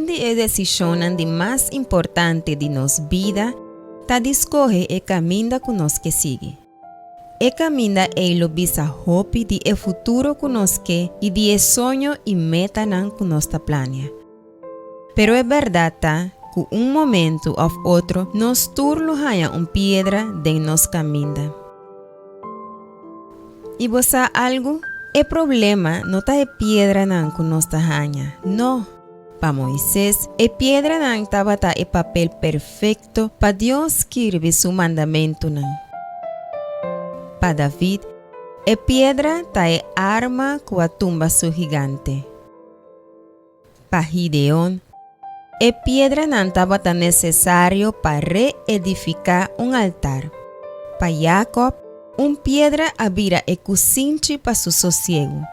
Un di e desishonnan di mas importante di nos bida ta di skohe e kaminda ku nos ke sigui. E kaminda ei lo bisa hopi di e futuro ku nos ke i di e soño i metanan ku nos ta plania. Pero e bèrdat ta ku un momentu òf otro nos tur lo haña un piedra den nos kaminda. I bo sa algu? E problema no ta e piedranan ku nos ta haña. No! Pa Moises, e piedranan tabata e papel perfekto pa Dios skirbi su mandamentunan. Pa David, e piedra ta e arma ku a tumba su gigante. Pa Gideon, e piedranan tabata nesesario pa reedifiká un altar. Pa Jakòb, un piedra a bira e kusinchi pa su sosiegu.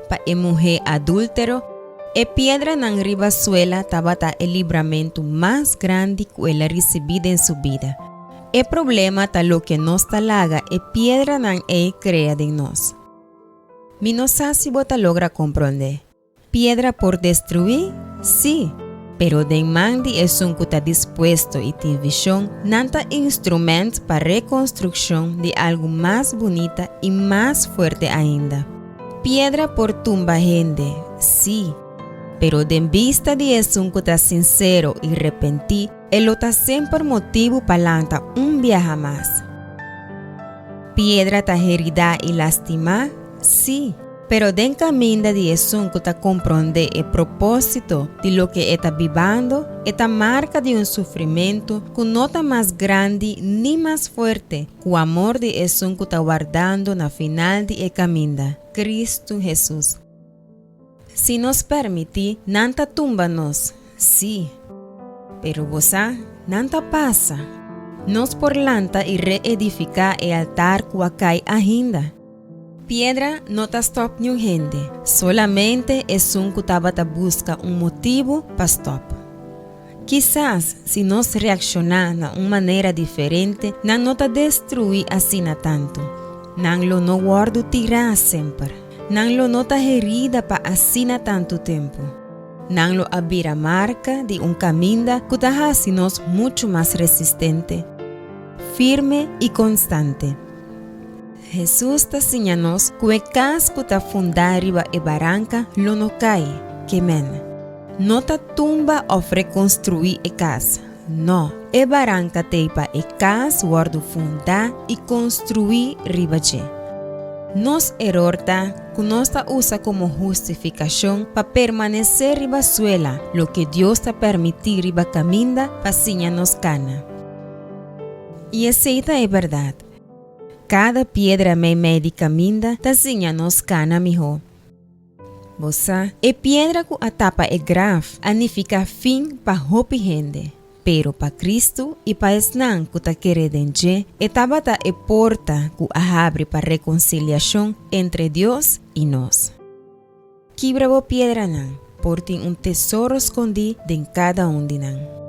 Pa e muhé adúltero, e piedranan riba suela tabata e libramentu mas grandi ku el a risibí den su bida. E problema ta loke nos ta laga e piedranan ei krea den nos. Mi no sa si bo ta logra komprondé. Piedra por destruí? Sí, pero den man di esun ku ta dispuesto i tin vishon, nan ta instrumènt pa rekonstrukshon di algu mas bunita i mas fuerte ainda. Piedra por tumba hende? Sí, pero den bista di esun ku ta sinsero i repentí, E lo ta semper motibu pa lanta un biaha mas. Piedra ta heridá i lastimá? Sí, pero den kaminda di esun ku ta komprondé e propósito di loke e ta bibando, e ta marka di un sufrimentu ku no ta mas grandi ni mas fuerte ku amor di esun ku ta wardando na final di e kaminda, Kristu Hesus. Si nos permití, nan ta tumba nos, sí. Pero bo sa, nan ta pasa. Nos por lanta i reedifiká e altar ku a kai ainda. Piedra no ta stòp niun hende, solamente esun ku tabata buska un motibu pa stòp. Kisas si nos reakshoná na un manera diferente, nan no ta destruí asina tantu. Nan lo no wòrdu tirá semper. Nan lo no ta herida pa asina tantu tempu. Nan lo a bira marka di un kaminda ku ta hasi nos muchu mas resistente, firme i konstante. Hesus ta siña nos ku e kas ku ta fundá riba e baranka lo no kai, ke men. No ta tumba òf rekonstruí e kas. No, e baranka t'ei pa e kas wòrdu fundá i konstruí riba dje. Nos eror ta ku nos ta usa komo hustifikashon pa permanesé riba suela loke Dios ta permití riba kaminda pa siña nos kana. I esei ta e bèrdat. Kada piedra meimei di kaminda ta siña nos kana mihó. Bo sa, e piedra ku a tapa e graf a nifiká fin pa hopi hende, pero pa Kristu i pa esnan ku ta kere den dje, e tabata e porta ku a habri pa rekonsiliashon entre Dios i nos. Kibra bo piedranan, por tin un tesoro skondí den kada un di nan.